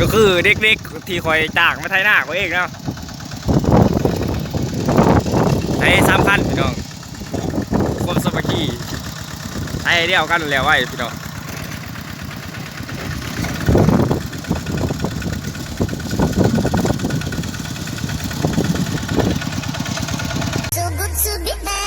ກໍຄືເດັກໆທີ່ຂ້ອຍຈ້າງມາໄຖນາຂ້ອຍເອງເນາະ ໄຖສາມຄັນພີ່ນ້ອງ ຄວາມສາມັກຄີ ໄຖດຽວກັນແລ້ວໄວພີ່ນ້ອງ. Too good to be bad.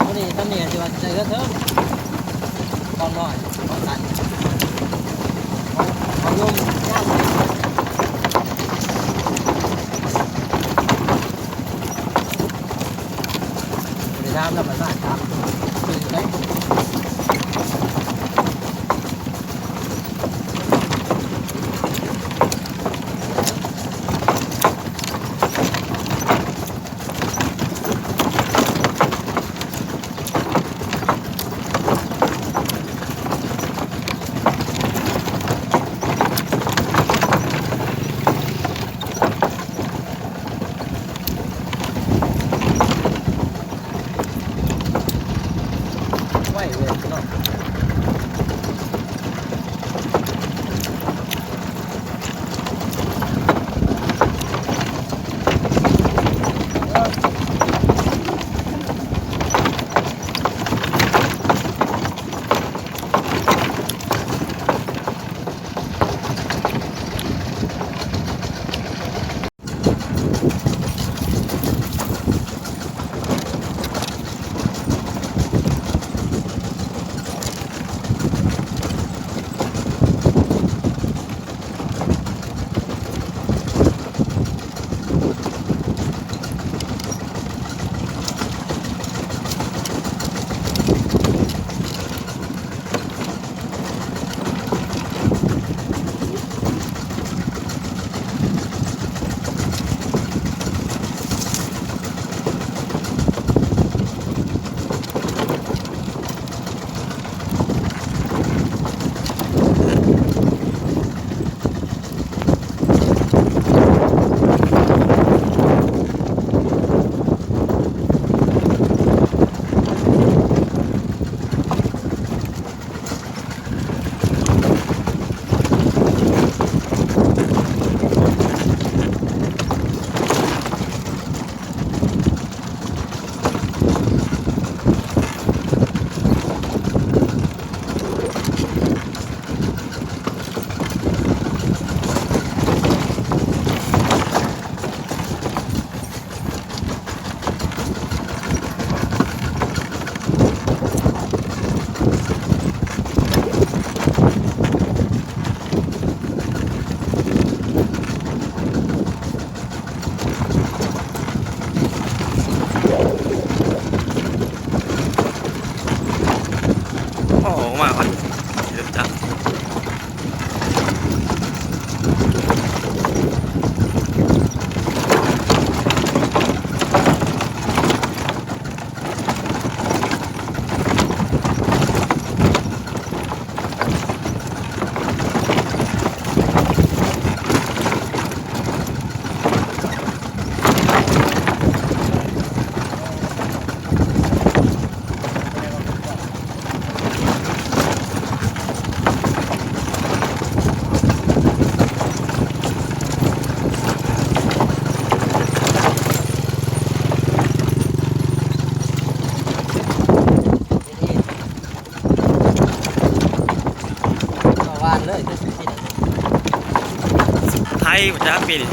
ມື້ນີ້ຕຳແໜ່ງທີ່ວ່າໃສ່ເຮືອເທິງ ກ້ອງນ້ອຍ ກ້ອງສັ້ນ ຂອງ ຂອງລົມຍາວ ບໍ່ໄດ້ຖາມນຳ ມັນມາຖາມ ຄືໄດ້. ບໍ່ຈັກປີນີ້.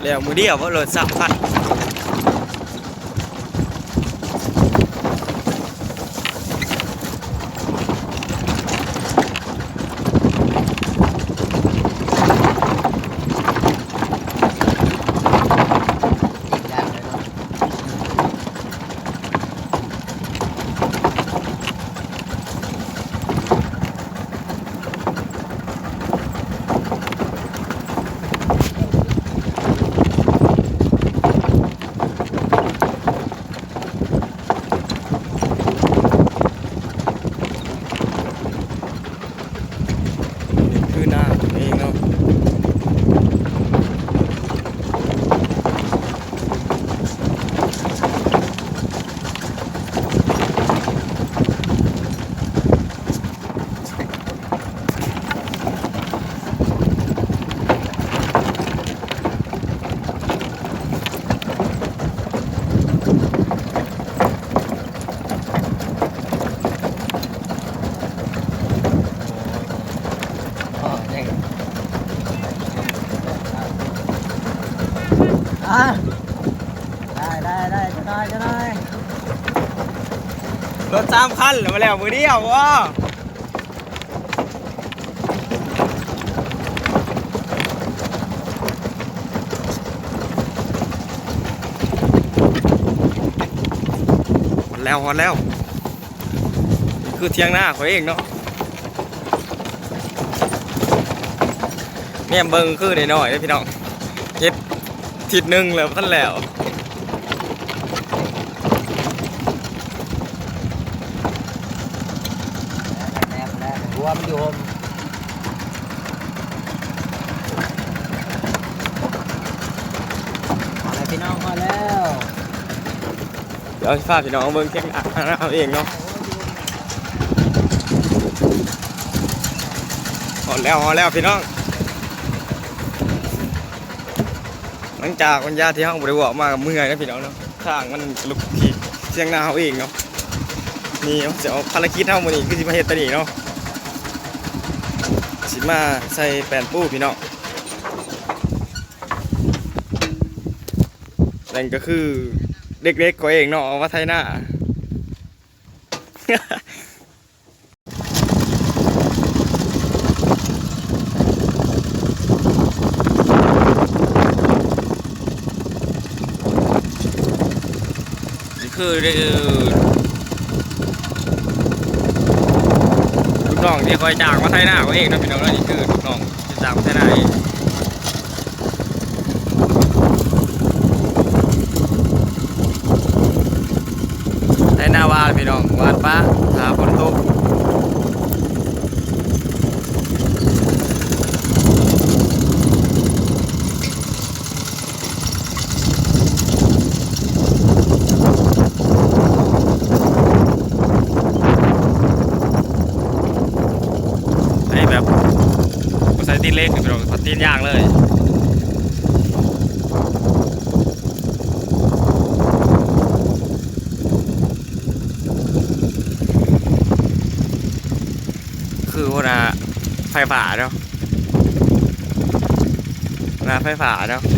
ແລ້ວມື້ດຽວບໍ່ ລົດສາມຄັນ. ນີ້ຄືນາເອງເນາະ. ອ່າ ໄດ້ ໄດ້ ໄດ້ ຈັກໜ້ອຍ ຈັກໜ້ອຍ. ລົດສາມຄັນ ແລ້ວມາແລ້ວມື້ດຽວ ວ້າ. ແລ້ວ ຮອດແລ້ວ ຄືຖຽງນາຂ້ອຍເອງເນາະ. ແນມເບິ່ງຄືນ້ອຍໆເດ້ພີ່ນ້ອງ ເຮັດທິດໜຶ່ງແລ້ວບໍ່ທັນແລ້ວ. ຫົວມັນຢູ່ຮົ່ມ. ມາແລ້ວພີ່ນ້ອງ ຮອດແລ້ວ. ດຽວຊິພາພີ່ນ້ອງເບິ່ງເທັກນິກເຮົາເອງເນາະ. ຮອດແລ້ວ ຮອດແລ້ວພີ່ນ້ອງ. ຫຼັງຈາກວັນຍາທີ່ເຮົາບໍ່ໄດ້ອອກມາກໍເມື່ອຍນະພີ່ນ້ອງເນາະ. ທາງມັນກະລຸກທີ່ຖຽງນາເຮົາເອງເນາະ. ນີ້ເຮົາຊິເອົາ ພາລະກິດເຮົາມື້ນີ້ຄືຊິມາເຮັດໂຕນີ້ເນາະ. ຊິມາໃສ່ແປ້ນປູພີ່ນ້ອງ. ນັ້ນກໍຄືເດັກໆຂ້ອຍເອງເນາະ ເອົາມາໄຖນາ. ນີ້ຄື ເອີ ລູກນ້ອງທີ່ຂ້ອຍຈ້າງມາໄຖນາຂ້ອຍເອງເນາະພີ່ນ້ອງເນາະ. ນີ້ຄືລູກນ້ອງທີ່ຈ້າງມາໄຖນາເອງ. ໄຖນາຫວ່ານພີ່ນ້ອງ ຫວ່ານປາ ຖ້າຝົນຕົກ. ໄຖແບບບໍ່ໃສ່ຕີນເຫຼັກພີ່ນ້ອງ ໃສ່ຕີນຢາງເລີຍ. ຄືຫົວໜ້າໄຟຟ້າເນາະ ຫົວໜ້າໄຟຟ້າເນາະ.